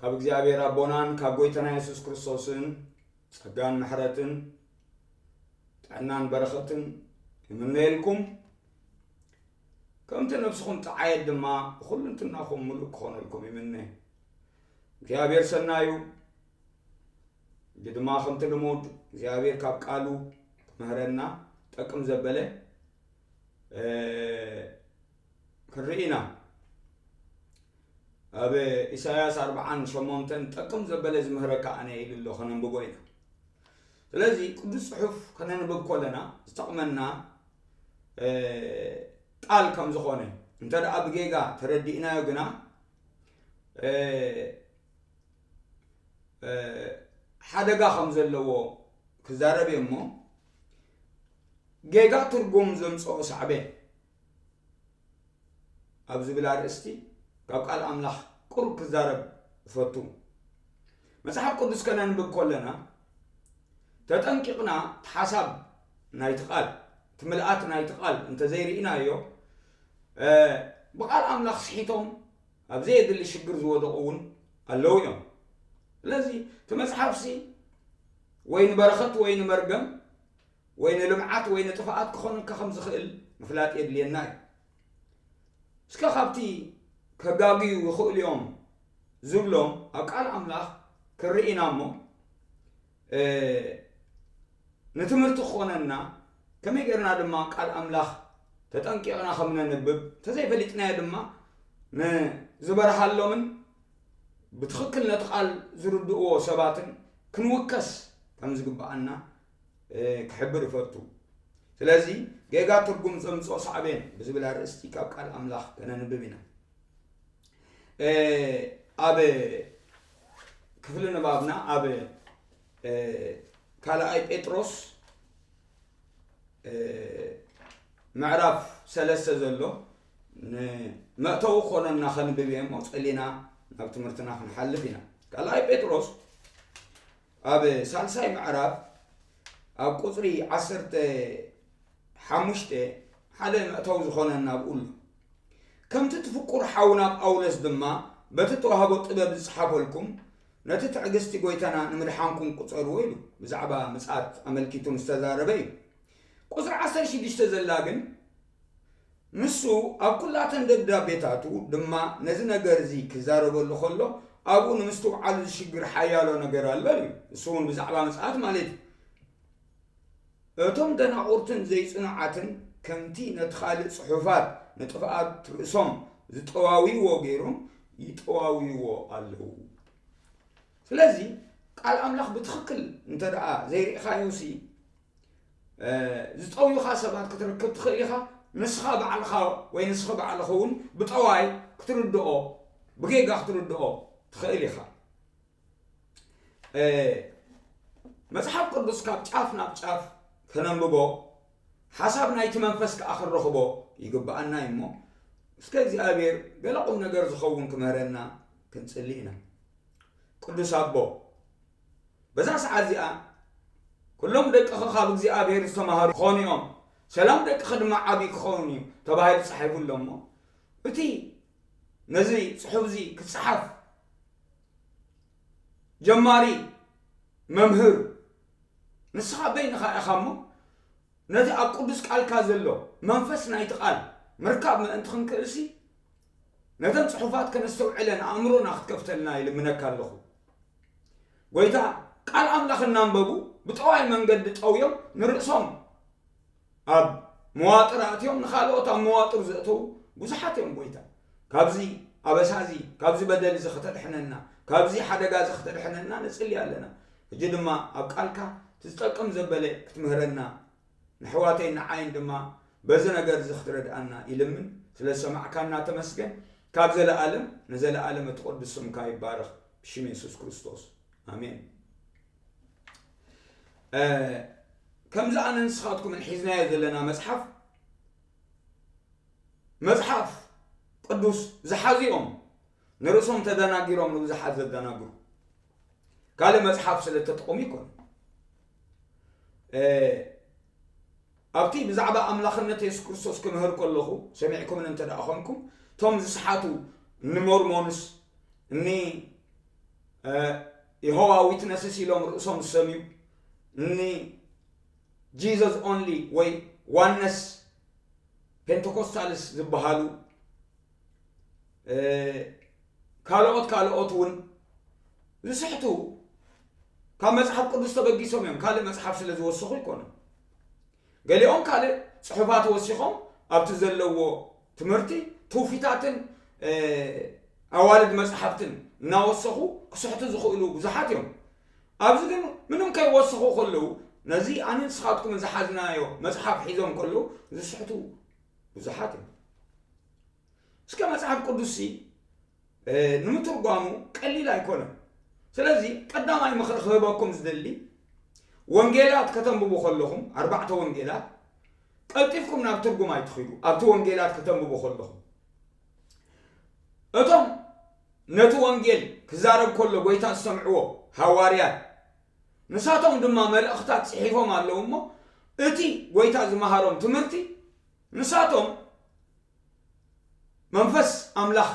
ካብ እግዚኣብሔር ኣቦናን ካብ ጎይታና የሱስ ክርስቶስን ጸጋን ምሕረትን ጥዕናን በረኸትን ይምነየልኩም። ከምቲ ነብስኹም ጠዓየት ድማ ብኹልንትናኹም ምሉእ ክኾነልኩም ይምነ። እግዚኣብሔር ሰናዩ። እዚ ድማ ከምቲ ልሙድ እግዚኣብሔር ካብ ቃሉ ክምህረና ጠቅም ዘበለ ክንርኢ ኢና። ኣብ ኢሳያስ ኣርብዓን ሸሞንተን ጠቅም ዘበለ ዝምህረካ ኣነ ኢሉ ኣሎ፣ ከነንብቦ ኢና። ስለዚ ቅዱስ ጽሑፍ ከነንብብ ከለና ዝጠቕመና ቃል ከም ዝኾነ እንተ ደኣ ብጌጋ ተረዲእናዮ ግና ሓደጋ ከም ዘለዎ ክዛረብ እየ እሞ፣ ጌጋ ትርጉም ዘምጽኦ ሳዕቤን ኣብ ዝብል ኣርእስቲ ካብ ቃል ኣምላኽ ቁሩብ ክዛረብ እፈቱ። መጽሓፍ ቅዱስ ከነንብብ ከለና ተጠንቂቕና እቲ ሓሳብ ናይቲ ቃል፣ እቲ ምልኣት ናይቲ ቃል እንተዘይርኢናዮ፣ ብቃል ኣምላኽ ስሒቶም ኣብ ዘየድሊ ሽግር ዝወደቑ እውን ኣለዉ እዮም። ስለዚ እቲ መጽሓፍሲ ወይ ንበረኸት ወይ ንመርገም ወይ ንልምዓት ወይ ንጥፍኣት ክኾነካ ከም ዝኽእል ምፍላጥ የድልየና እዩ። እስከ ካብቲ ከጋግዩ ይኽእሉ እዮም ዝብሎም ኣብ ቃል ኣምላኽ ክንርኢ ኢና እሞ፣ ንትምህርቲ ክኾነና ከመይ ጌርና ድማ ቃል ኣምላኽ ተጠንቂቕና ከም ነንብብ፣ እንተዘይፈሊጥናዮ ድማ ንዝበርሃሎምን ብትኽክል ነቲ ቃል ዝርድእዎ ሰባትን ክንውከስ ከም ዝግብኣና ክሕብር እፈቱ። ስለዚ ጌጋ ትርጉም ዘምጽኦ ሳዕቤን ብዝብል ኣርእስቲ ካብ ቃል ኣምላኽ ከነንብብ ኢና። ኣብ ክፍሊ ንባብና ኣብ ካልኣይ ጴጥሮስ ምዕራፍ ሰለስተ ዘሎ ንመእተዊ ክኾነና ከንብብ እየ እሞ ጸሊና ናብ ትምህርትና ክንሓልፍ ኢና። ካልኣይ ጴጥሮስ ኣብ ሳልሳይ ምዕራፍ ኣብ ቁጽሪ ዓሰርተ ሓሙሽተ ሓደ መእተዊ ዝኾነና ኣብኡ ኣሎ። ከምቲ እቲ ፍቁር ሓውና ጳውሎስ ድማ በቲ ተዋህቦ ጥበብ ዝጸሓፈልኩም ነቲ ትዕግስቲ ጎይታና ንምድሓንኩም ቁጸርዎ ኢሉ ብዛዕባ ምጽኣት ኣመልኪቱ ዝተዛረበ እዩ። ቁጽሪ ዓሰርተ ሽዱሽተ ዘላ ግን ንሱ ኣብ ኩላተን ደብዳቤታቱ ድማ ነዚ ነገር እዚ ክዛረበሉ ከሎ ኣብኡ ንምስትውዓሉ ዝሽግር ሓያሎ ነገር ኣሎ እዩ። እሱ እውን ብዛዕባ ምጽኣት ማለት እዩ። እቶም ደናቑርትን ዘይጽኑዓትን ከምቲ ነቲ ካልእ ጽሑፋት ንጥፍኣት ርእሶም ዝጠዋውይዎ ገይሮም ይጠዋውይዎ ኣለዉ። ስለዚ ቃል ኣምላኽ ብትኽክል እንተ ደኣ ዘይርኢኻዮሲ ዝጠውዩኻ ሰባት ክትረክብ ትኽእል ኢኻ። ንስኻ ባዕልኻ ወይ ንስኺ ባዕልኺ እውን ብጠዋይ ክትርድኦ ብጌጋ ክትርድኦ ትኽእል ኢኻ። መጽሓፍ ቅዱስ ካብ ጫፍ ናብ ጫፍ ከነንብቦ ሓሳብ ናይቲ መንፈስ ከኣ ክንረኽቦ ይግብኣና እዩ እሞ እስከ እግዚኣብሔር ገለ ቁም ነገር ዝኸውን ክምህረና ክንጽሊ ኢና። ቅዱስ ኣቦ በዛ ሰዓት እዚኣ ኩሎም ደቅኺ ካብ እግዚኣብሔር ዝተማሃሩ ክኾኑ እዮም፣ ሰላም ደቅኺ ድማ ዓብዪ ክኸውን እዩ ተባሂሉ ተጻሒፉ ኣሎ እሞ እቲ ነዚ ጽሑፍ እዚ ክጸሓፍ ጀማሪ መምህር ንስኻ በይንኻ ኢኻ እሞ ነቲ ኣብ ቅዱስ ቃልካ ዘሎ መንፈስ ናይቲ ቃል ምርካብ ምእንቲ ክንክእልሲ ነተን ጽሑፋት ከነስተውዕለን ኣእምሮና ክትከፍተልና ይልምነካ ኣለኹ። ጎይታ ቃል ኣምላኽ እናንበቡ ብጠዋይ መንገዲ ጠውዮም ንርእሶም ኣብ መዋጥር ኣትዮም ንኻልኦት ኣብ መዋጥር ዘእተዉ ብዙሓት እዮም። ጎይታ ካብዚ ኣበሳ እዚ ካብዚ በደል እዚ ከተድሕነና ካብዚ ሓደጋ እዚ ከተድሕነና ንጽሊ ኣለና። ሕጂ ድማ ኣብ ቃልካ እቲ ዝጠቅም ዘበለ ክትምህረና ንሕዋተይን ንዓይን ድማ በዚ ነገር እዚ ክትረድኣና ይልምን። ስለ ዝሰማዕካና ተመስገን። ካብ ዘለኣለም ንዘለኣለም እቲ ቅዱስ ስምካ ይባረኽ። ብሽም የሱስ ክርስቶስ ኣሜን። ከምዚ ኣነ ንስኻትኩምን ሒዝናዮ ዘለና መጽሓፍ መጽሓፍ ቅዱስ ዝሓዙ እዮም ንርእሶም ተደናጊሮም ንብዙሓት ዘደናግሩ ካልእ መጽሓፍ ስለ ተጠቐሙ ይኮኑ። ኣብቲ ብዛዕባ ኣምላኽነት የሱስ ክርስቶስ ክምህር ከለኹ ሰሚዕኩምን እንተ ደኣ ኾንኩም እቶም ዝስሓቱ ንሞርሞንስ እኒ የሆዋ ዊትነስስ ኢሎም ርእሶም ዝሰምዩ፣ ን Jesus only ወይ ዋነስ ፔንቴኮስታልስ ዝበሃሉ፣ ካልኦት ካልኦት እውን ዝስሕቱ ካብ መፅሓፍ ቅዱስ ተበጊሶም እዮም። ካልእ መፅሓፍ ስለ ዝወሰኹ ኣይኮነን። ገሊኦም ካልእ ፅሑፋት ወሲኾም ኣብቲ ዘለዎ ትምህርቲ፣ ትውፊታትን ኣዋልድ መፅሓፍትን እናወሰኹ ክስሕቱ ዝኽእሉ ብዙሓት እዮም። ኣብዚ ግን ምንም ከይወሰኹ ከለዉ፣ ነዚ ኣነ ንስኻትኩምን ዝሓዝናዮ መፅሓፍ ሒዞም ከለዉ ዝስሕቱ ብዙሓት እዮም። እስከ መፅሓፍ ቅዱስሲ ንምትርጓሙ ቀሊል ኣይኮነን። ስለዚ ቀዳማይ ምኽሪ ክህበኩም ዝደሊ፣ ወንጌላት ከተንብቡ ከለኹም፣ ኣርባዕተ ወንጌላት፣ ቀልጢፍኩም ናብ ትርጉም ኣይትኺዱ። ኣብቲ ወንጌላት ከተንብቡ ከለኹም፣ እቶም ነቲ ወንጌል ክዛረብ ከሎ ጎይታ ዝሰምዕዎ ሃዋርያት፣ ንሳቶም ድማ መልእኽታት ጽሒፎም ኣለዉ እሞ፣ እቲ ጎይታ ዝመሃሮም ትምህርቲ ንሳቶም መንፈስ ኣምላኽ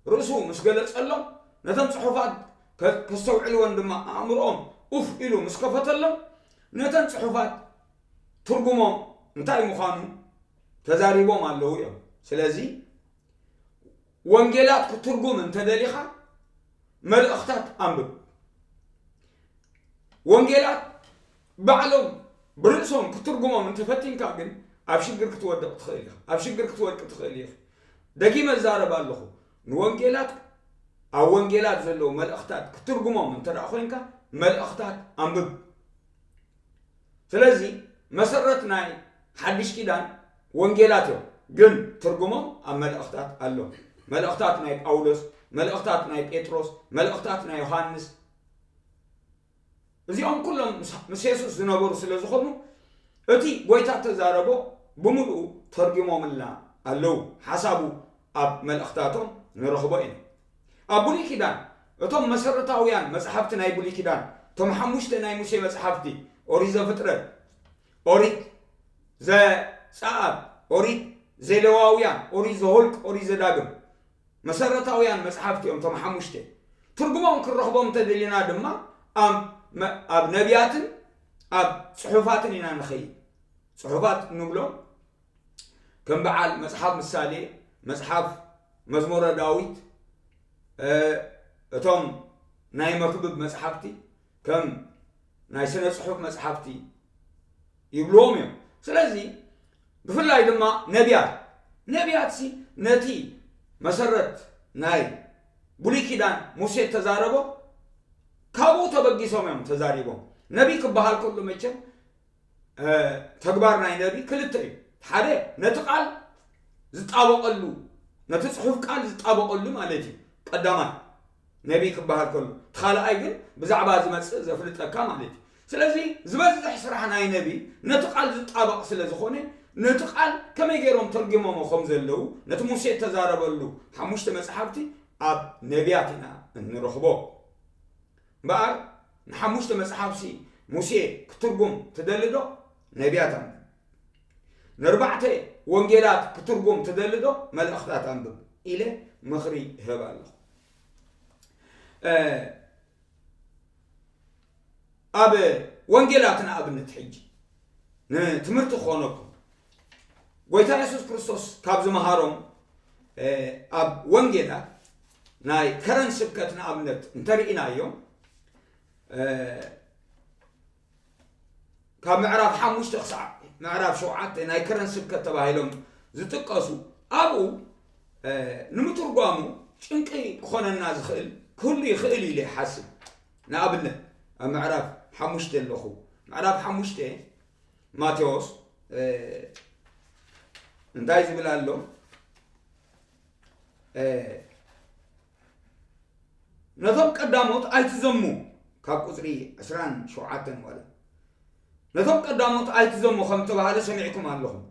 ርእሱ ምስ ገለጸሎም፣ ነተን ጽሑፋት ከ-፣ ከስተውዕልወን ድማ ኣእምሮኦም ኡፍ ኢሉ ምስ ከፈተሎም፣ ነተን ጽሑፋት ትርጉሞም እንታይ ምዃኑ ተዛሪቦም ኣለዉ እዮም። ስለዚ ወንጌላት ክትርጉም እንተደሊኻ መልእኽታት ኣንብብ። ወንጌላት ባዕሎም ብርእሶም ክትርጉሞም እንተፈቲንካ ግን ኣብ ሽግር ክትወድቕ ትኽእል ኢኻ። ኣብ ሽግር ክትወድቂ ትኽእል ኢኻ። ደጊመ እዛረብ ኣለኹ። ንወንጌላት፣ ኣብ ወንጌላት ዘለዉ መልእኽታት ክትርጉሞም እንተ ደኣ ኮይንካ፣ መልእኽታት ኣንብብ። ስለዚ መሰረት ናይ ሓድሽ ኪዳን ወንጌላት እዮም፣ ግን ትርጉሞም ኣብ መልእኽታት ኣሎ። መልእኽታት ናይ ጳውሎስ፣ መልእኽታት ናይ ጴጥሮስ፣ መልእኽታት ናይ ዮሃንስ፣ እዚኦም ኩሎም ምስ፣ ምስ የሱስ ዝነበሩ ስለ ዝኾኑ፣ እቲ ጎይታ እተዛረቦ ብምሉኡ ተርጒሞምልና ኣለዉ። ሓሳቡ ኣብ መልእኽታቶም ንረኽቦ ኢና። ኣብ ብሉይ ኪዳን፣ እቶም መሰረታውያን መጽሓፍቲ ናይ ብሉይ ኪዳን፣ እቶም ሓሙሽተ ናይ ሙሴ መጽሓፍቲ፣ ኦሪት ዘፍጥረት፣ ኦሪት ዘጸኣት፣ ኦሪት ዘሌዋውያን፣ ኦሪት ዘኍልቍ፣ ኦሪት ዘዳግም፣ መሰረታውያን መጽሓፍቲ እዮም እቶም ሓሙሽተ። ትርጉሞም ክንረኽቦም እንተደሊና ድማ ኣብ መ-፣ ኣብ ነቢያትን ኣብ ጽሑፋትን ኢና ንኸይድ። ጽሑፋት እንብሎም ከም በዓል መጽሓፍ ምሳሌ፣ መጽሓፍ መዝሙረ ዳዊት፣ እ፣ እቶም ናይ መክብብ መጽሓፍቲ፣ ከም ናይ ስነ ጽሑፍ መጽሓፍቲ ይብልዎም እዮም። ስለዚ ብፍላይ ድማ ነቢያት፣ ነቢያትሲ ነቲ መሰረት ናይ ብሉይ ኪዳን ሙሴ እተዛረቦ ካብኡ ተበጊሶም እዮም ተዛሪቦም። ነቢይ ክበሃል ከሎ መቸም እ፣ ተግባር ናይ ነቢ ክልተ እዩ። ሓደ ነቲ ቃል ዝጣበቐሉ፣ ነቲ ጽሑፍ ቃል ዝጣበቐሉ ማለት እዩ። ቀዳማይ ነቢ ክበሃል ከሎ፣ እቲ ካልኣይ ግን ብዛዕባ ዝመጽእ ዘፍልጠካ ማለት እዩ። ስለዚ ዝበዝሕ ስራሕ ናይ ነቢ ነቲ ቃል ዝጣበቕ ስለ ዝኾነ፣ ነቲ ቃል ከመይ ገይሮም ተርጒሞሞ ከም ዘለዉ፣ ነቲ ሙሴ እተዛረበሉ ሓሙሽተ መጽሓፍቲ ኣብ ነቢያት ኢና እንረኽቦ። እምበኣር ንሓሙሽተ መጽሓፍሲ ሙሴ ክትርጉም ትደሊ ዶ? ነቢያት ኣንብብ። ንኣርባዕተ ወንጌላት ክትርጉም ትደሊ ዶ? መልእኽታት ኣንብብ ኢለ ምኽሪ እህብ ኣለኹ። እ፣ ኣብ ወንጌላት ንኣብነት ሕጂ ንትምህርቲ ክኾነኩም፣ ጎይታ የሱስ ክርስቶስ ካብ ዝመሃሮም፣ እ፣ ኣብ ወንጌላት ናይ ከረን ስብከት ንኣብነት እንተርኢናዮም፣ እ፣ ካብ ምዕራፍ ሓሙሽተ ክሳዕ ምዕራፍ ሸውዓተ ናይ ከረን ስብከት ተባሂሎም ዝጥቀሱ፣ ኣብኡ፣ እ፣ ንምትርጓሙ ጭንቂ ክኾነና ዝኽእል ክህሉ ይኽእል ኢለ ይሓስብ። ንኣብነት፣ ኣብ ምዕራፍ ሓሙሽተ ኣለኹ። ምዕራፍ ሓሙሽተ ማቴዎስ፣ እ፣ እንታይ ዝብል ኣሎ? እ፣ ነቶም ቀዳሞት ኣይትዘሙ፣ ካብ ቁጽሪ ዕስራን ሸውዓተን ማለት። ነቶም ቀዳሞት ኣይትዘሙ ከም እተባህለ ሰሚዕኩም ኣለኹም።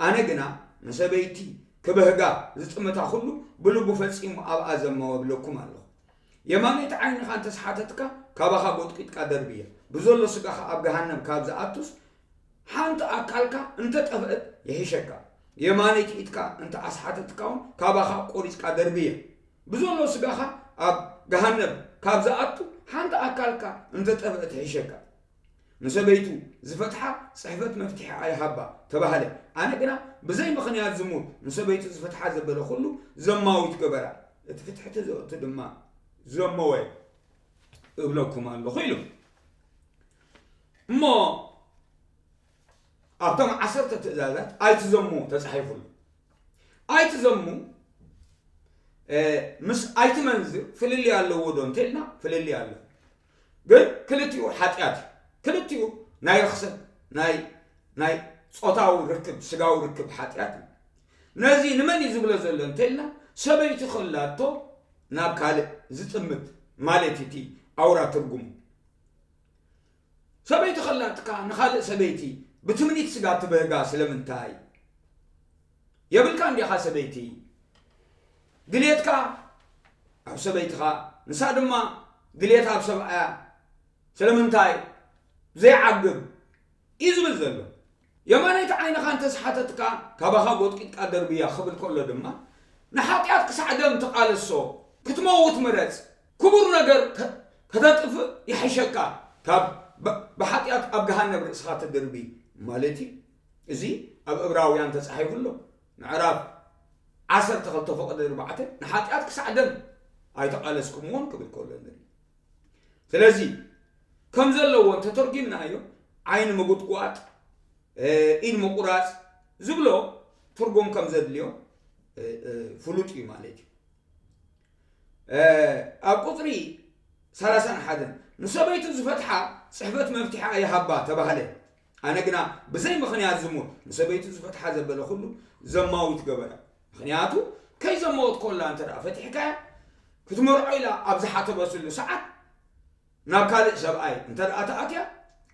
ኣነ ግና ንሰበይቲ ክብህጋ ዝጥምታ ኩሉ ብልቡ ፈጺሙ ኣብኣ ዘመወ እብለኩም ኣለኹ። የማነይቲ ዓይንኻ እንተ ሰሓተትካ፣ ካባኻ ጎጥቂጥካ ደርብያ። ብዘሎ ስጋኻ ኣብ ገሃነም ካብ ዝኣቱስ፣ ሓንቲ ኣካልካ እንተ ጠፍአት ይሕሸካ። የማነይቲ ኢድካ እንተ ኣስሓተትካ እውን፣ ካባኻ ቆሪጽካ ደርብያ። ብዘሎ ስጋኻ ኣብ ገሃነብ ካብ ዝኣቱ ሓንቲ ኣካልካ እንተጠፍአ ትሕሸካ። ንሰበይቱ ዝፈትሓ ጽሕፈት መፍትሒ ኣይሃባ ተባህለ። ኣነ ግና ብዘይ ምኽንያት ዝሙት ንሰበይቱ ዝፈትሓ ዘበለ ኩሉ ዘማዊት ገበራ፣ እቲ ፍትሕቲ ዘእቱ ድማ ዘመወ እብለኩም ኣለኹ ኢሉ። እሞ ኣብቶም ዓሰርተ ትእዛዛት ኣይትዘሙ ተጻሒፉሉ። ኣይትዘሙ ምስ ኣይትመንዝር ፍልልይ ኣለዎ ዶ እንተልና ፍልልይ ኣለዎ። ግን ክልቲኡ ሓጢኣት እዩ። ክልቲኡ ናይ ርኽሰት ናይ ናይ ጾታዊ ርክብ ስጋዊ ርክብ ሓጢኣት እዩ። ነዚ ንመን እዩ ዝብሎ ዘሎ እንተልና ሰበይቲ ከላቶ ናብ ካልእ ዝጥምት ማለት እዩ እቲ ኣውራ ትርጉሙ። ሰበይቲ ከላትካ ንኻልእ ሰበይቲ ብትምኒት ስጋ ትብህጋ ስለምንታይ? የብልካ እንዲኻ ሰበይቲ። ድልየትካ ኣብ ሰበይትኻ፣ ንሳ ድማ ድልየታ ኣብ ሰብኣያ። ስለምንታይ ዘይዓግብ እዩ ዝብል ዘሎ። የማነይቲ ዓይንኻ እንተዝሓተትካ ካባኻ ጎጥቂጥካ ደርብያ ክብል ከሎ ድማ ንሓጢኣት ክሳዕ ደም ተቓለሶ ክትመውት ምረጽ። ክቡር ነገር ከ- ከተጥፍእ ይሕሸካ ካብ ብ- ብሓጢኣት ኣብ ገሃነብ ርእስኻ ትድርቢ ማለት እዩ። እዚ ኣብ እብራውያን ተጻሒፉ ኣሎ። ምዕራፍ ዓሰርተ ክልተ ፈቐደ ኣርባዕተ ንሓጢኣት ክሳዕ ደም ኣይተቓለስኩምዎን ክብል ከሎ ንርኢ። ስለዚ ከም ዘለዎ እንተተርጒምናዮ ዓይኒ ምጉጥቋጥ ኢድ ምቁራጽ ዝብሎ ትርጉም ከም ዘድልዮ ፍሉጥ እዩ ማለት እዩ። ኣብ ቁጽሪ ሰላሳን ሓደን ንሰበይቱ ዝፈትሓ ጽሕፈት መፍትሒ ኣይሃባ ተባህለ። ኣነ ግና ብዘይ ምኽንያት ዝሙት ንሰበይቱ ዝፈትሓ ዘበለ ኩሉ ዘማዊት ገበራ። ምኽንያቱ ከይዘመወት ኮላ እንተ ደኣ ፈቲሕካያ ክትመርዖ ኢላ ኣብ ዝሓተበትሉ ሰዓት ናብ ካልእ ሰብኣይ እንተ ደኣ ተኣትያ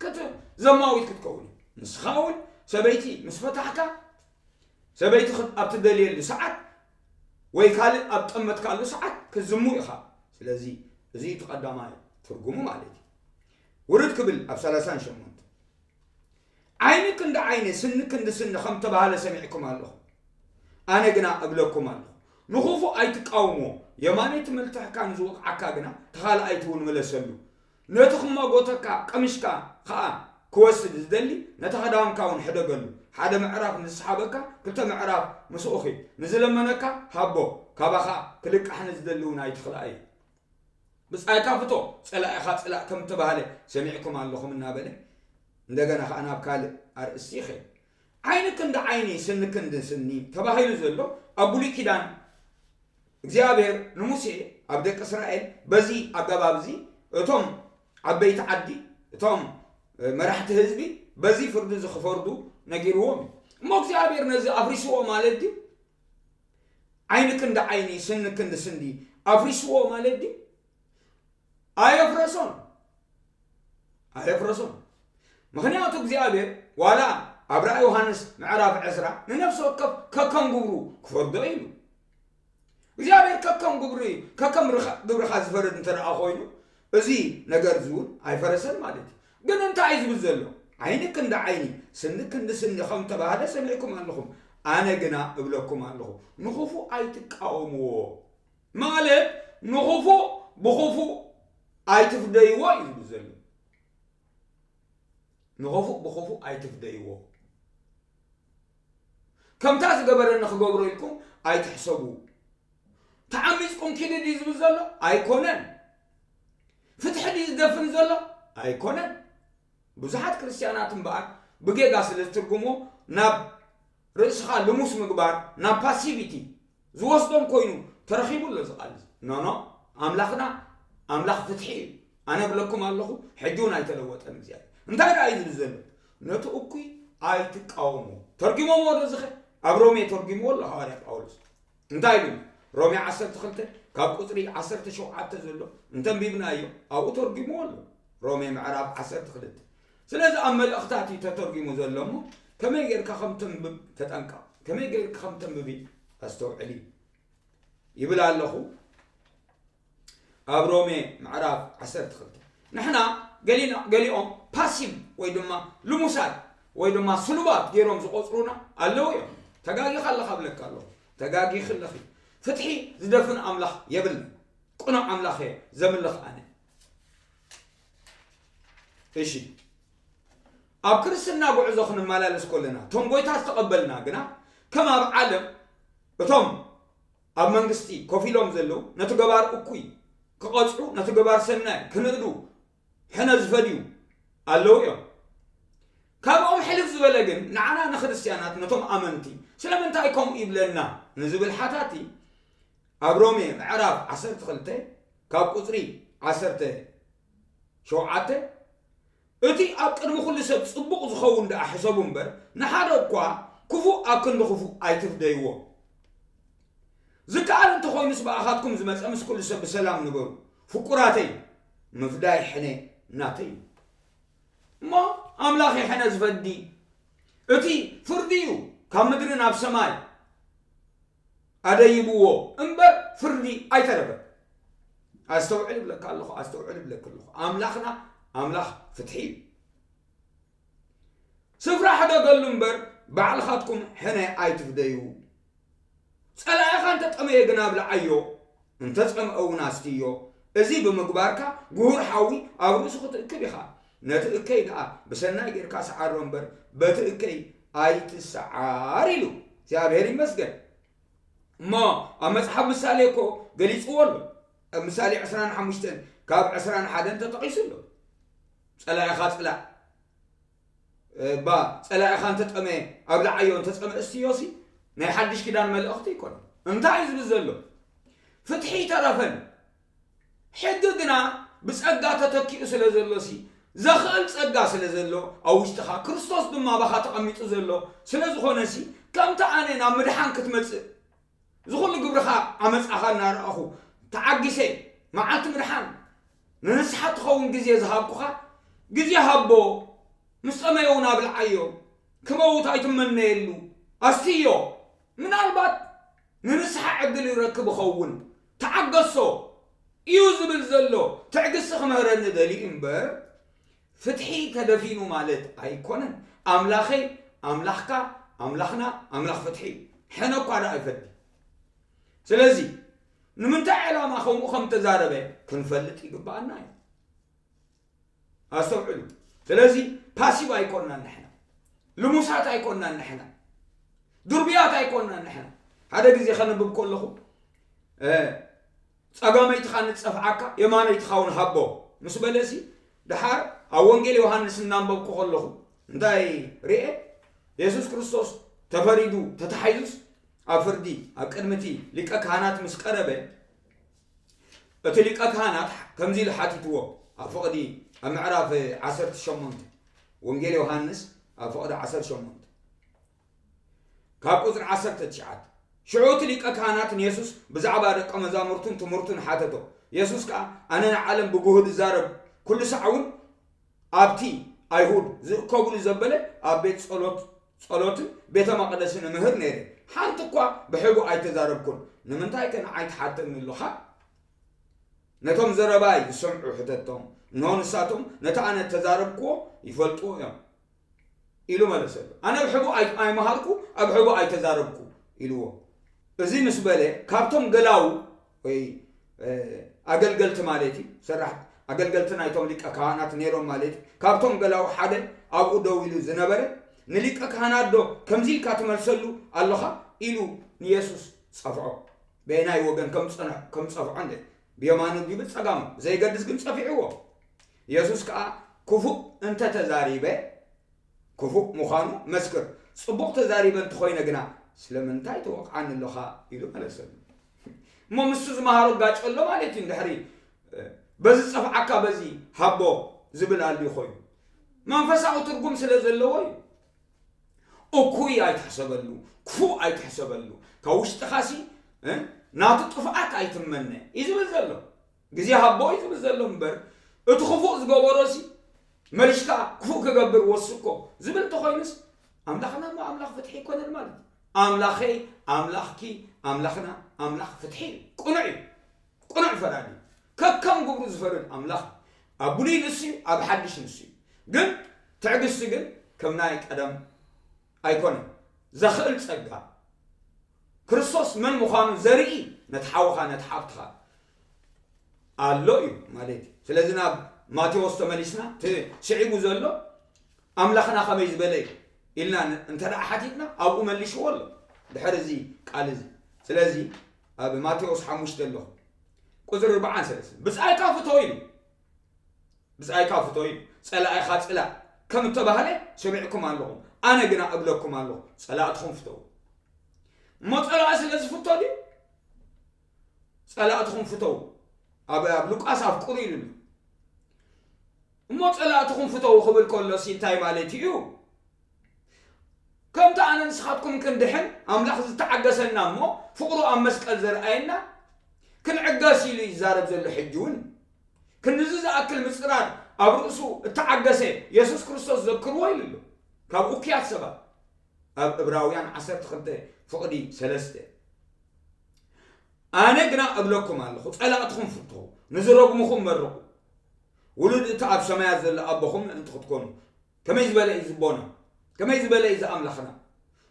ክት ዘማዊት ክትከውን እዩ። ንስኻ እውን ሰበይቲ ምስ ፈታሕካ ሰበይቲ ኣብ ትደልየሉ ሰዓት ወይ ካልእ ኣብ ጠመትካሉ ሰዓት ክትዝሙ ኢኻ። ስለዚ እዚ እቲ ቀዳማይ ትርጉሙ ማለት እዩ። ውርድ ክብል ኣብ ሰላሳን ሸሞንተ ዓይኒ ክንዲ ዓይኒ ስኒ ክንዲ ስኒ ከም ተባህለ ሰሚዕኩም ኣለኹም። ኣነ ግና እብለኩም ኣለኹ ንኹፉእ ኣይትቃወምዎ። የማነይቲ መልትዕካ ንዝወቕዓካ ግና ተኻልኣይቲ እውን ምለሰሉ። ነቲ ክማጎተካ ቀምሽካ ኸኣ ክወስድ ዝደሊ ነቲ ኽዳውንካ እውን ሕደገሉ። ሓደ ምዕራፍ ንዝሰሓበካ ክልተ ምዕራፍ ምስኡ ኺድ። ንዝለመነካ ሃቦ። ካባኻ ክልቃሕ ንዝደሊ እውን ኣይትኽልኣዮ። ብጻይካ ፍቶ፣ ጸላኢኻ ጽላእ ከም እተባህለ ሰሚዕኩም ኣለኹም እናበለ እንደገና ኸኣ ናብ ካልእ ኣርእስቲ ይኸይድ። ዓይኒ ክንዲ ዓይኒ ስኒ ክንዲ ስኒ ተባሂሉ ዘሎ ኣብ ብሉይ ኪዳን እግዚኣብሔር ንሙሴ ኣብ ደቂ እስራኤል በዚ ኣገባብ እዚ እቶም ዓበይቲ ዓዲ እቶም መራሕቲ ህዝቢ በዚ ፍርዲ እዚ ክፈርዱ ነጊርዎም እዩ። እሞ እግዚኣብሔር ነዚ ኣፍሪስዎ ማለት ድዩ? ዓይኒ ክንዲ ዓይኒ ስኒ ክንዲ ስንዲ ኣፍሪስዎ ማለት ድዩ? ኣየፍረሶን ኣየፍረሶን። ምኽንያቱ እግዚኣብሔር ዋላ ኣብ ራእይ ዮሃንስ ምዕራፍ ዕስራ ንነፍሲ ወከፍ ከከም ግብሩ ክፈርዶ ኢሉ። እግዚኣብሔር ከከም ግብሪ ከከም ግብርኻ ዝፈርድ እንተ ደኣ ኮይኑ እዚ ነገር እዚ እውን ኣይፈረሰን ማለት እዩ። ግን እንታይ እዩ ዝብል ዘሎ? ዓይኒ ክንዲ ዓይኒ ስኒ ክንዲ ስኒ ከም ተባህለ ሰሚዕኩም ኣለኹም። ኣነ ግና እብለኩም ኣለኹ ንኽፉእ ኣይትቃወምዎ። ማለት ንኽፉእ ብኽፉእ ኣይትፍደይዎ እዩ ዝብል ዘሎ። ንኽፉእ ብኽፉእ ኣይትፍደይዎ። ከምታ ዝገበረኒ ክገብሮ ኢልኩም ኣይትሕሰቡ። ተዓሚፅኩም ኪዱ ድዩ ዝብል ዘሎ? ኣይኮነን። ፍትሒ ድዩ ዝደፍን ዘሎ? ኣይኮነን። ብዙሓት ክርስትያናት እምበኣር ብጌጋ ስለ ዝትርጉሞ ናብ ርእስኻ ልሙስ ምግባር ናብ ፓሲቪቲ ዝወስዶም ኮይኑ ተረኺቡ ኣሎ እዚ ቃል እዚ። ኖኖ ኣምላኽና ኣምላኽ ፍትሒ እዩ። ኣነ እብለኩም ኣለኹ ሕጂ እውን ኣይተለወጠን እግዚኣብሔር። እንታይ ደኣ እዩ ዝብል ዘሎ? ነቲ እኩይ ኣይትቃወሙ። ተርጊሞምዎ ዶ ዝኸ ኣብ ሮሜ ተርጊምዎ ኣሎ ሃዋርያ ጳውሎስ። እንታይ ኢሉ? ሮሜ ዓሰርተ ክልተ ካብ ቁጽሪ ዓሰርተ ሸውዓተ ዘሎ እንተንቢብናዮ ኣብኡ ተርጊምዎ ኣሎ። ሮሜ ምዕራፍ ዓሰርተ ክልተ። ስለዚ ኣብ መልእኽታት እዩ ተተርጊሙ ዘሎ እሞ ከመይ ጌርካ ከም ተንብብ ተጠንቀቕ። ከመይ ጌርካ ከም ተንብቢ ኣስተውዕሊ ይብል ኣለኹ። ኣብ ሮሜ ምዕራፍ ዓሰርተ ክልተ ንሕና ገሊና ገሊኦም ፓሲቭ ወይ ድማ ልሙሳት ወይ ድማ ስሉባት ገይሮም ዝቆጽሩና ኣለዉ እዮም። ተጋጊኻ ኣለኻ ብለካ ኣለኹ። ተጋጊኺ ኣለኺ። ፍትሒ ዝደፍን ኣምላኽ የብልን። ቅኑዕ ኣምላኽ እየ ዘምልኽ ኣነ። እሺ፣ ኣብ ክርስትና ጉዕዞ ክንመላለስ ከለና፣ እቶም ጎይታ ዝተቐበልና ግና፣ ከም ኣብ ዓለም እቶም ኣብ መንግስቲ ኮፍ ኢሎም ዘለዉ፣ ነቲ ገባር እኩይ ክቐጽዑ፣ ነቲ ገባር ሰናይ ክንእዱ፣ ሕነ ዝፈድዩ ኣለዉ እዮም። ካብኦም ሕልፍ ዝበለ ግን፣ ንዓና ንክርስትያናት፣ ነቶም ኣመንቲ፣ ስለምንታይ ከምኡ ይብለና ንዝብል ሓታቲ፣ ኣብ ሮሜ ምዕራፍ ዓሰርተ ክልተ ካብ ቁጽሪ ዓሰርተ ሸውዓተ፣ እቲ ኣብ ቅድሚ ኩሉ ሰብ ጽቡቕ ዝኸውን ደኣ ሕሰቡ እምበር፣ ንሓደ እኳ ክፉእ ኣብ ክንዲ ክፉእ ኣይትፍደይዎ። ዝከኣል እንተኾይኑስ ብኣኻትኩም ዝመጸ ምስ ኩሉ ሰብ ብሰላም ንበሩ። ፍቁራተይ፣ ምፍዳይ ሕነ ናተይ እዩ። እሞ ኣምላኽ እዩ ሕነ ዝፈዲ። እቲ ፍርዲ እዩ ካብ ምድሪ ናብ ሰማይ ኣደይብዎ እምበር ፍርዲ ኣይተረፈን። ኣስተውዕል እብለካ ኣለኹ፣ ኣስተውዕል እብለክ ኣለኹ። ኣምላኽና ኣምላኽ ፍትሒ እዩ። ስፍራ ሕደገሉ እምበር ባዕልኻትኩም ሕነ ኣይትፍደዩ። ጸላኢኻ እንተ ጠመየ ግና ኣብልዓዮ፣ እንተ ጸምአ እውን ኣስትዮ። እዚ ብምግባርካ ግሁር ሓዊ ኣብ ርእሱ ክትእክብ ኢኻ። ነቲ እከይ ደኣ ብሰናይ ጌርካ ሰዓሮ እምበር በቲ እከይ ኣይትሰዓር ኢሉ። እግዚኣብሔር ይመስገን። እሞ ኣብ መጽሓፍ ምሳሌ እኮ ገሊጽዎ ኣሎ። ኣብ ምሳሌ ዕስራን ሓሙሽተን ካብ ዕስራን ሓደን ተጠቒሱ ኣሎ። ጸላኢኻ ጽላእ። እባ ጸላኢኻ እንተጠመየ ኣብልዓዮ፣ እንተጸምአ እስትዮሲ ናይ ሓድሽ ኪዳን መልእኽቲ ኣይኮነን። እንታይ እዩ ዝብል ዘሎ? ፍትሒ ይተረፈን። ሕጊ ግና ብጸጋ ተተኪኡ ስለ ዘሎሲ፣ ዘኽእል ጸጋ ስለ ዘሎ ኣብ ውሽጥኻ፣ ክርስቶስ ድማ ባኻ ተቐሚጡ ዘሎ ስለ ዝኾነሲ፣ ከምቲ ኣነ ናብ ምድሓን ክትመጽእ፣ እዚ ኩሉ ግብርኻ ዓመጻኻ እናረኣኹ ተዓጊሰ፣ መዓልቲ ምድሓን ንንስሓ ትኸውን ግዜ ዝሃብኩኻ፣ ግዜ ሃቦ፣ ምስ ጠመየ እውን ኣብልዓዮ፣ ክመውት ኣይትመነየሉ፣ ኣስትዮ፣ ምናልባት ንንስሓ ዕድል ይረክብ ይኸውን፣ ተዓገሶ እዩ ዝብል ዘሎ። ትዕግስቲ ክምህረኒ ደልዩ እምበር፣ ፍትሒ ተደፊኑ ማለት ኣይኮነን። ኣምላኸይ ኣምላኽካ፣ ኣምላኽና ኣምላኽ ፍትሒ እዩ። ሕነ እኳ ደኣ ይፈዲ። ስለዚ ንምንታይ ዕላማ ከምኡ ከም ተዛረበ ክንፈልጥ ይግብኣና እዩ። ኣስተውዕሉ። ስለዚ ፓሲቭ ኣይኮንናን ንሕና፣ ልሙሳት ኣይኮንናን ንሕና፣ ድርብያት ኣይኮንናን ንሕና። ሓደ ግዜ ከንብብ ከለኹ፣ እ፣ ጸጋመይትኻ ንጸፍዓካ፣ የማነይትኻ እውን ሃቦ ምስ በለሲ፣ ደሓር ኣብ ወንጌል ዮሃንስ እናንበብኩ ከለኹ እንታይ ርኤ? የሱስ ክርስቶስ ተፈሪዱ ተታሒዙስ ኣብ ፍርዲ ኣብ ቅድሚ እቲ ሊቀ ካህናት ምስ ቀረበ፣ እቲ ሊቀ ካህናት ከምዚ ኢሉ ሓቲትዎ፣ ኣብ ፍቕዲ ኣብ ምዕራፍ ዓሰርተ ሸሞንተ፣ ወንጌል ዮሃንስ ኣብ ፍቕዲ ዓሰርተ ሸሞንተ ካብ ቁጽሪ ዓሰርተ ትሽዓተ። ሽዑ እቲ ሊቀ ካህናት ንየሱስ ብዛዕባ ደቀ መዛሙርቱን ትምህርቱን ሓተቶ። የሱስ ከኣ፣ ኣነ ንዓለም ብግሁድ እዛረብ፣ ኩሉ ሳዕ እውን ኣብቲ ኣይሁድ ዝእከብሉ ዘበለ ኣብ ቤት ጸሎት፣ ጸሎትን ቤተ መቕደስን እምህር ነይረ። ሓንቲ እኳ ብሕቡእ ኣይተዛረብኩን። ንምንታይከ ንዓይ ትሓተኒ ኣለኻ? ነቶም ዘረባይ ዝሰምዑ ሕተቶም። እንሆ ንሳቶም ነቲ ኣነ እተዛረብክዎ ይፈልጥዎ እዮም። ኢሉ መለሰሉ። ኣነ ብሕቡእ ኣይ-፣ ኣይመሃርኩ፣ ኣብ ሕቡእ ኣይተዛረብኩ ኢልዎ። እዚ ምስ በለ፣ ካብቶም ገላዉ ወይ፣ እ፣ ኣገልገልቲ ማለት እዩ፣ ሰራሕ-፣ ኣገልገልቲ ናይቶም ሊቀ ካህናት ነይሮም ማለት እዩ። ካብቶም ገላዉ ሓደ ኣብኡ ደው ኢሉ ዝነበረ፣ ንሊቀ ካህናት ዶ ከምዚ ኢልካ ትመልሰሉ ኣለኻ? ኢሉ ንየሱስ ጸፍዖ። በየናይ ወገን ከም ጸንዕ-፣ ከም ጸፍዖ እንደ-፣ ብየማኑ ድዩ ብጸጋሙ ዘይገድስ ግን ጸፊዕዎ። የሱስ ከኣ ክፉእ እንተ ተዛሪበ፣ ክፉእ ምዃኑ መስክር። ጽቡቕ ተዛሪበ እንተኾይነ ግና፣ ስለምንታይ ትወቕዓኒ ኣለኻ? ኢሉ መለሰሉ። እሞ ምስቲ ዝመሃሮ ጋጭ ኣሎ ማለት እዩ። እንድሕሪ፣ እ፣ በዚ ጸፍዓካ በዚ ሃቦ ዝብል ኣልዩ ኮይኑ፣ መንፈሳዊ ትርጉም ስለ ዘለዎ እዩ። እኩይ ኣይትሕሰበሉ፣ ክፉእ ኣይትሕሰበሉ። ካብ ውሽጥኻሲ፣ እ፣ ናቱ ጥፍኣት ኣይትመነ እዩ ዝብል ዘሎ። ግዜ ሃቦ እዩ ዝብል ዘሎ እምበር፣ እቲ ክፉእ ዝገበሮሲ፣ መልሽካ ክፉእ ክገብር ወስኮ ዝብል እንተኾይኑስ፣ ኣምላኽና እሞ ኣምላኽ ፍትሒ ኣይኮነን ማለት እዩ። ኣምላኸይ፣ ኣምላኽኪ፣ ኣምላኽና ኣምላኽ ፍትሒ እዩ። ቅኑዕ እዩ። ቅኑዕ ፈራዲ እዩ። ከከም ግብሩ ዝፈርድ ኣምላኽ እዩ። ኣብ ብሉይ ንሱ እዩ፣ ኣብ ሓድሽ ንሱ እዩ። ግን ትዕግስቲ ግን ከም ናይ ቀደም ኣይኮነን። ዘኽእል ጸጋ፣ ክርስቶስ መን ምዃኑ ዘርኢ፣ ነቲ ሓውኻ፣ ነቲ ሓብትኻ ኣሎ እዩ ማለት እዩ። ስለዚ ናብ ማቴዎስ ተመሊስና፣ እቲ ስዒቡ ዘሎ ኣምላኽና ከመይ ዝበለ እዩ ኢልና ን-፣ እንተ ደኣ ሓቲትና፣ ኣብኡ መልሽዎ ኣሎ። ድሕሪ እዚ ቃል እዚ። ስለዚ ኣብ ማቴዎስ ሓሙሽተ ኣለኹ። ቁጽሪ ኣርባዓን ሰለስተን። "ብጻይካ ፍቶ" ኢሉ። "ብጻይካ ፍቶ" ኢሉ። "ጸላኢኻ ጽላእ" ከም እተባህለ ሰሚዕኩም ኣለኹም። ኣነ ግና እብለኩም ኣለኹ፣ ጸላእትኹም ፍተዉ። እሞ ጸላኢ ስለ ዝፍቶ ድዩ? "ጸላእትኹም ፍተዉ"። ኣብ፣ ኣብ ሉቃስ "ኣፍቅሩ" ኢሉ ኣሎ። እሞ "ጸላእትኹም ፍተዉ" ክብል ከሎሲ እንታይ ማለት እዩ? ከምቲ ኣነ ንስኻትኩም ክንድሕን ኣምላኽ ዝተዓገሰና እሞ ፍቕሩ ኣብ መስቀል ዘርኣየና ክንዕገስ ኢሉ እዩ ዝዛረብ ዘሎ። ሕጂ እውን ክንድዚ ዝኣክል ምጽራር ኣብ ርእሱ እተዓገሰ የሱስ ክርስቶስ ዘክርዎ ኢሉ ኣሎ። ካብ እኩያት ሰባት ኣብ ዕብራውያን ዓሰርተ ክልተ ፍቕዲ ሰለስተ። "ኣነ ግና እብለኩም ኣለኹ፣ ጸላእትኹም ፍትሑ፣ ንዝረግሙኹም መርቑ። ውሉድ እቲ ኣብ ሰማያት ዘሎ ኣቦኹም ምእንቲ ክትኮኑ" ከመይ ዝበለ እዩ ዝቦና? ከመይ ዝበለ እዩ ዝኣምላኽና?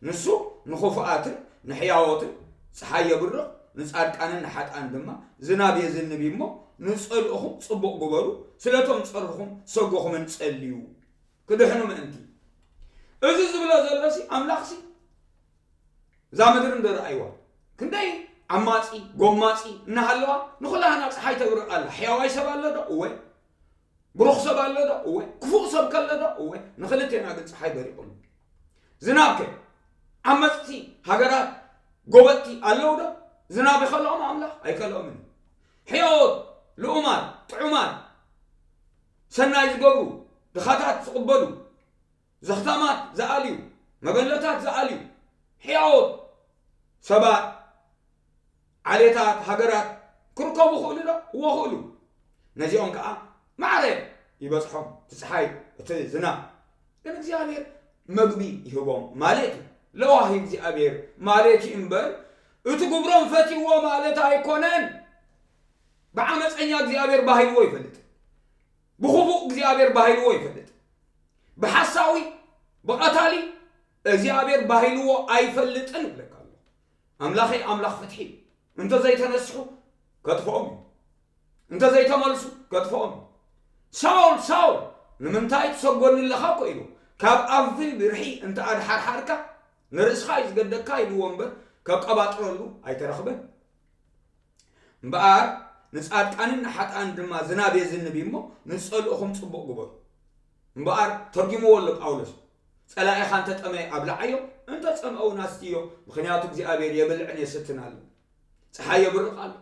ንሱ ንኽፉኣትን ንሕያዎትን ጸሓይ የብርቕ፣ ንጻድቃንን ንሓጥኣን ድማ ዝናብ የዝንብ እዩ እሞ፣ ንጸልኡኹም ጽቡቕ ግበሩ፣ ስለቶም ጸርፍኹም ሰጎኹምን ጸልዩ፣ ክድሕኑ ምእንቲ። እዚ ዝብሎ ዘሎሲ ኣምላኽሲ እዛ ምድሪ እንዶ ረኣይዋ፣ ክንደይ ዓማጺ፣ ጎማጺ እናሃለዋ፣ ንኹላህና ጸሓይ ተብርቕ ኣላ። ሕያዋይ ሰብ ኣሎ ዶ? እወ። ብሩኽ ሰብ ኣሎ ዶ? እወ። ክፉእ ሰብ ከሎ ዶ? እወ። ንኽልቴና ግን ጸሓይ በሪቑሉ። ዝናብ ከ? ዓመጽቲ ሃገራት፣ ጎበጥቲ ኣለዉ ዶ? ዝናብ ይኸልኦም ኣምላኽ? ኣይከልኦምን። ሕያዎት፣ ልኡማት፣ ጥዑማት፣ ሰናይ ዝገብሩ፣ ድኻታት ዝቕበሉ፣ ዘኽታማት ዝኣልዩ፣ መበለታት ዝኣልዩ፣ ሕያዎት ሰባት፣ ዓሌታት፣ ሃገራት ክርከቡ ክእሉ ዶ? እዎ ክእሉ። ነዚኦም ከኣ ማዕረ ይበጽሖም፣ እቲ ጸሓይ፣ እቲ ዝናብ። ግን እግዚኣብሔር መግቢ ይህቦም ማለት እዩ። ለዋሂ እግዚኣብሔር ማለት እዩ እምበር፣ እቲ ግብሮም ፈትይዎ ማለት ኣይኮነን። ብዓመፀኛ እግዚኣብሔር ባሂልዎ ይፈልጥ። ብኽፉእ እግዚኣብሔር ባሂልዎ ይፈልጥ። ብሓሳዊ፣ ብቐታሊ እግዚኣብሔር ባሂልዎ ኣይፈልጥን እብለካ ኣለኹ። ኣምላኸይ ኣምላኽ ፍትሒ እዩ። እንተዘይተነስሑ ከጥፍኦም እዩ። እንተዘይተመልሱ ከጥፍኦም እዩ። ሳውል፣ ሳውል፣ ንምንታይ ትሰጎኒ ኣለኻ እኮ ኢሉ። ካብ ኣንፊ ብርሒ እንተ ኣድሓርሓርካ ንርእስኻ እዩ ዝገደካ ኢልዎ እምበር ከቀባጥረሉ ኣይተረኽበን። እምበኣር ንጻድቃንን ንሓጥኣን ድማ ዝናብ የዝንብ እዩ እሞ፣ ንዝጸልኡኹም ጽቡቕ ግበሩ። እምበኣር ተርጒምዎ ኣሎ ጳውሎስ፣ "ጸላኢኻ እንተ ጠመየ ኣብልዓዮ፣ እንተ ጸምአ እውን ኣስትዮ፣ ምኽንያቱ እግዚኣብሔር የብልዕን የስትን ኣሎ፣ ጸሓይ የብርቕ ኣሎ።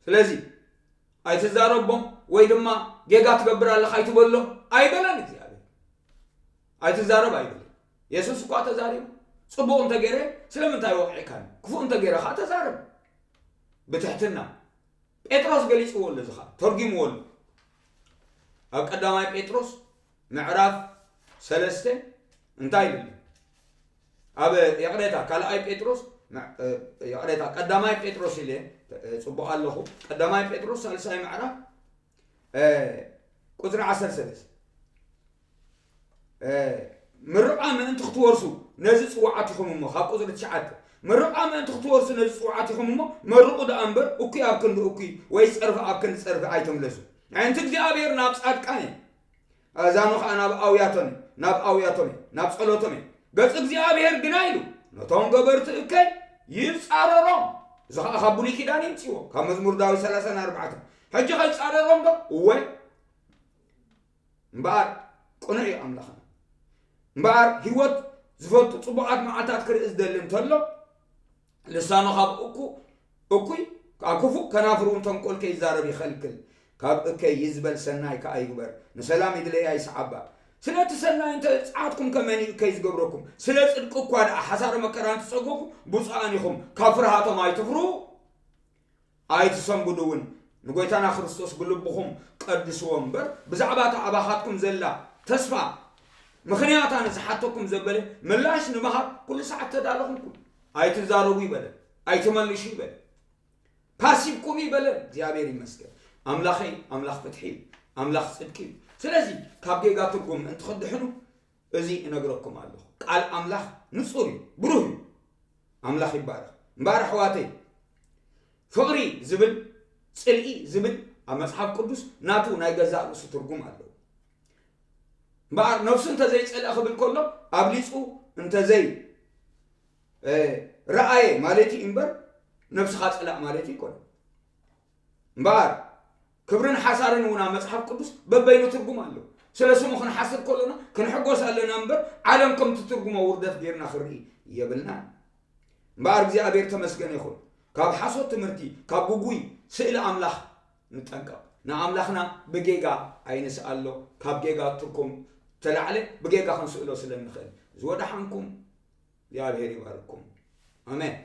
ስለዚ ኣይትዛረቦም ወይ ድማ ጌጋ ትገብር ኣለኻ ኣይትበሎም" ኣይበለን እግዚኣብሔር። "ኣይትዛረብ" ኣይበለን። የሱስ እኳ ተዛሪቡ፣ "ጽቡቕ እንተ ገይረ ስለምንታይ ወቒዕካኒ? ክፉእ እንተ ገይረ ኸኣ ተዛረብ ብትሕትና።" ጴጥሮስ ገሊጽዎ ኣሎ፣ እዚ ኸኣ ተርጒምዎ ኣሎ። ኣብ ቀዳማይ ጴጥሮስ ምዕራፍ ሰለስተ እንታይ ኢሉ ኣሎ? ኣብ፣ ይቕሬታ፣ ካልኣይ ጴጥሮስ፣ መዕ-፣ እ፣ ይቕሬታ፣ ቀዳማይ ጴጥሮስ ኢለ፣ እ፣ ጽቡቕ ኣለኹ። ቀዳማይ ጴጥሮስ ሳልሳይ ምዕራፍ፣ እ፣ ቁጽሪ ዓሰርተ ሰለስተ። እ፣ "ምርቓ ምእንቲ ክትወርሱ ነዚ ጽዋዓት ኢኹም እሞ"፣ ካብ ቁጽሪ ትሽዓተ፣ "ምርቓ ምእንቲ ክትወርሱ ነዚ ጽዋዓት ኢኹም እሞ፣ መርቑ ደኣ እምበር፣ እኩይ ኣብ ክንዲ እኩይ፣ ወይ ጸርፊ ኣብ ክንዲ ጸርፊ ኣይትምለሱ። ኣዒንቲ እግዚኣብሔር ናብ ጻድቃን እየን፣ ኣእዛኑ ኸኣ ናብ ኣውያቶም እየን፣ ናብ ኣውያቶም እየን፣ ናብ ጸሎቶም እየን። ገጽ እግዚኣብሔር ግና" ኢሉ፣ "ነቶም ገበርቲ እከይ ይጻረሮም።" እዚ ኸኣ ካብ ብሉይ ኪዳን የምጽእዎ፣ ካብ መዝሙር ዳዊት ሰላሳን ኣርባዕተን። ሕጂ ኸ ይጻረሮም ዶ? እወ። እምበኣር ቅኑዕ እዩ ኣምላኽና። እምበኣር ህይወት ዝፈልጡ ጽቡቓት መዓልታት ክርኢ ዝደሊ እንተሎ፣ ልሳኑ ካብ እኩ-፣ እኩይ፣ ካብ ክፉእ ከናፍሩ እውን ተንኮል ከይዛረብ ይኸልክል። ካብ እከይ ይዝበል ሰናይ ከኣ ይግበር። ንሰላም ይድለያ ይስዓባ። ስለ እቲ ሰናይ እንተ ጸዓትኩም ከ መን እዩ እከይ ዝገብረኩም? ስለ ጽድቂ እኳ ደኣ ሓሳረ መከራ እንተጸገኩም ብፁዓን ኢኹም። ካብ ፍርሃቶም ኣይትፍርሁ። ኣይትሰንብዱ እውን፣ ንጎይታና ክርስቶስ ብልብኹም ቀድስዎ እምበር፣ ብዛዕባ እታ ኣባኻትኩም ዘላ ተስፋ ምኽንያታ ንዝሓተኩም ዘበለ ምላሽ ንምሃብ ኩሉ ሰዓት ተዳለኹም ኩኑ። ኣይትዛረቡ ይበለ፣ ኣይትመልሹ ይበለ፣ ፓሲቭ ኩኑ ይበለ። እግዚኣብሔር ይመስገን። ኣምላኸይ ኣምላኽ ፍትሒ እዩ፣ ኣምላኽ ጽድቂ እዩ። ስለዚ ካብ ጌጋ ትርጉም ምእንቲ ክትድሕኑ እዚ እነግረኩም ኣለኹ። ቃል ኣምላኽ ንጹር እዩ፣ ብሩህ እዩ። ኣምላኽ ይባረኽ። እምበኣር ኣሕዋተይ፣ ፍቕሪ ዝብል ጽልኢ ዝብል ኣብ መጽሓፍ ቅዱስ ናቱ ናይ ገዛእ ርእሱ ትርጉም ኣለዎ። እምበኣር ነፍሱ እንተዘይጸልአ ክብል ከሎ ኣብሊጹ እንተዘይ እ፣ ረኣየ ማለት እዩ እምበር ነብስኻ ጸላእ ማለት ኣይኮነን። እምበኣር ክብርን ሓሳርን እውን ኣብ መጽሓፍ ቅዱስ በበይኑ ትርጉም ኣለዎ። ስለ ስሙ ክንሓስር ከሎና ክንሕጎስ ኣለና እምበር ዓለም ከም ትትርጉሞ ውርደት ጌርና ክንርኢ የብልናን። እምበኣር እግዚኣብሔር ተመስገን ይኹን። ካብ ሓሶት ትምህርቲ፣ ካብ ግጉይ ስእሊ ኣምላኽ ንጠንቀቕ። ንኣምላኽና ብጌጋ ኣይንስኣሎ። ካብ ጌጋ ትርጉም ተላዕለ ብጌጋ ክንስእሎ ስለ እንኽእል። ዝወደሓንኩም እግዚኣብሔር ይባርኩም። ኣሜን።